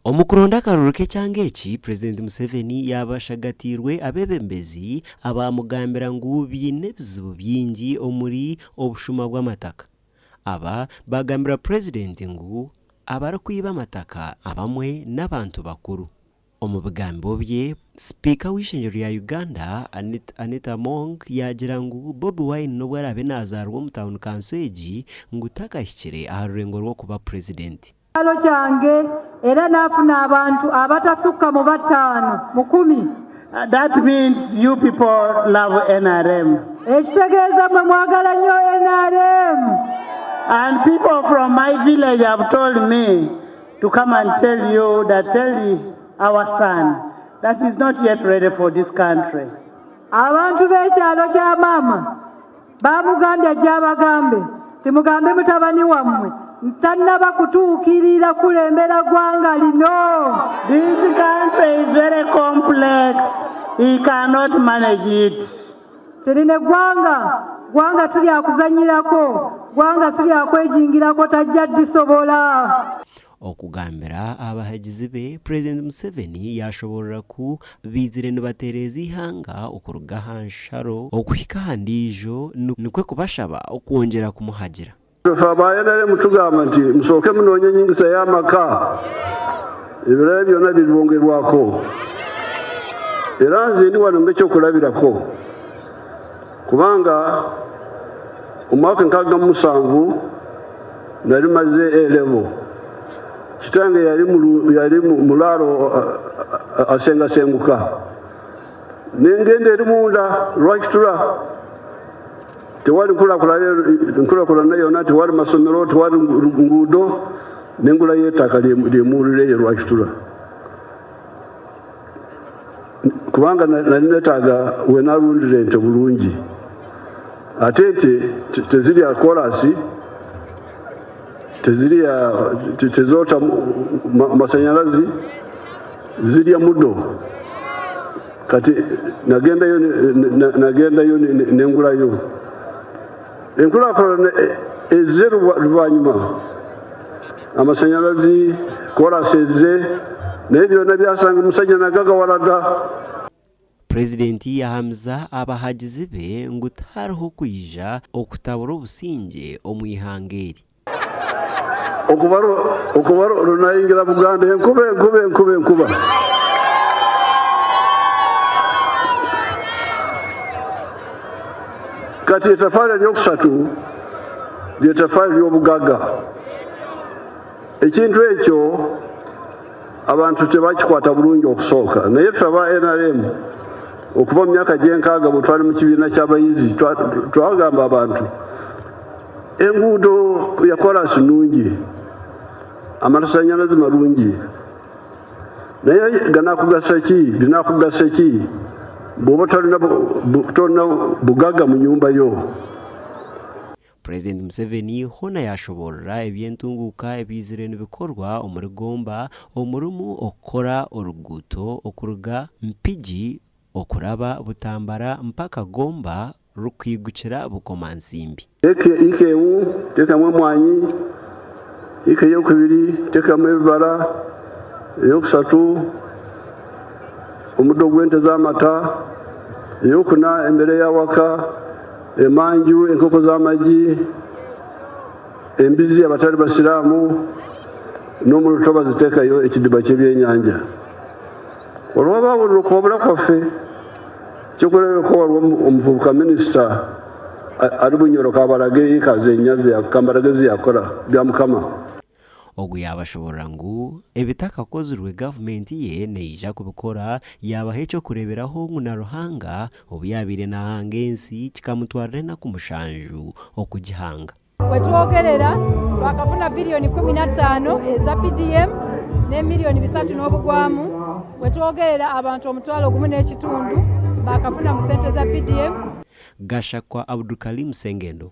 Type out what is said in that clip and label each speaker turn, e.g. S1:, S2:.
S1: Omu kuronda akaruru k'ekyanga eki, Purezidenti Museveni yaaba ashagatiirwe abeebembezi abaamugambira ngu baine ebizibu bingi omuri obushuma bw'amataka. Aba baagambira Purezidenti ngu abarikwiba amataka abamwe n'abantu bakuru. Omu bigambo bye, Sipiika w'eishengyero rya Uganda, Anita Among yaagira ngu Bobi Wine n'obu araabe naazaarwa omu tauni kanso egi, ngu takahikire aha rurengo rw'okuba Purezidenti.
S2: Kyalo kyange era naafuna abantu abatasukka mu bataano mu kumi.
S3: That means you people love NRM.
S2: Ekitegeeza mwe mwagala nnyo NRM.
S3: And people from my village have told me to come and tell you that tell our son that he's not yet ready for this country.
S2: Abantu b'ekyalo kya maama baamugambye ajje abagambe nti mugambe mutabani wammwe tannaba kutuukirira kulembera ggwanga lino.
S3: This country is very complex. He cannot manage it.
S2: Lino eggwanga ggwanga si lya kuzannyirako, ggwanga si lya kwejingirako tajja ddisobola.
S1: Okugambira abahagizi be, Purezidenti Museveni yaashoboorora ku baizire nibatereeza eihanga okuruga aha nsharo okuhika aha ndiijo nikwo kubashaba okwongyera kumuhagira.
S4: Ife aba nrm tugamba nti musooke munoonye enyingisa y'amaka, ebirala byona biribongerwako. Era nze ndi wano ng'ekyokulabirako kubanga omwaka 67 nali maze A level. Kitange yali yali mulaalo asengasenguka. Nengenda eri munda Rwakitura. Tewali nkurakurana yoona, tewali masomero, tewali nguudo, nengurayo eitaka lyemurire eyo Rwakitura. Kubanga nari netaaga wenarundira ente burungi. Ate ente tezirya korasi, tezirya, tezoota masanyarazi, zirya mudo. Kati nagendayo nagendayo nengurayo. Enkurakurana ezze ruvanyuma, amasanyarazi, korasi ezze, naye byona byasanga omusajja nagagawara da.
S1: Purezidenti yaahamiza abahagizi be ngu tihariho kwija okutabura obusingye omu ihanga eri.
S4: Okuba runayingira Buganda enkuba enkuba enkuba enkuba. Kati etafari eryokusatu lyetafari lyobugaga. Ekintu ekyo abantu tebakikwata bulungi okusooka, naye ffe aba NRM okuva mu myaka gyenkaaga bwe twali mu kibiina ky'abayizi twagamba abantu Enguudo ya koraasi nungi, amasanyarazi marungi, naye ganakugasa ki? Binakugasa ki bwoba tolina bugaga mu nyumba yo?
S1: Purezidenti Museveni hoona yaashoboorora eby'entunguuka ebiizire nibikorwa omuri Gomba omurimu okukora oruguuto okuruga Mpigi okuraba Butambala mpaka Gomba rukwigukira Bukomansimbi.
S4: Eka emu teekamu emwanyi, eka ey'okubiri teekamu ebibara, ey'okusatu omudo gw'ente z'amata, ey'okuna emere y'awaka, emanju, enkoko z'amagi, embizi abatari basiraamu n'omu rutobazi teekayo ekidiba ky'ebyenyanja. Olw'abaahurira okuhabura kwaffe, Eky'okureeberaho hariho omuvubuka minisita ari Bunyoro Kabarage eka Kambarage ezi yaakora bya Mukama.
S1: Ogu yaabashoboorora ngu ebitakakozirwe gavumenti ye neija kubikora yaabaha eky'okureeberaho ngu na Ruhanga obu yaabaire naahanga ensi kikamutwarira enaku mushanju okugihanga.
S2: Wetwogerera twakafuna biliyoni 15 eza PDM ne miliyoni bisatu n'obugwamu. Wetwogerera abantu 10,500 bakafuna mu sente za PDM.
S1: Gashakwa Abdulkalim Sengendo.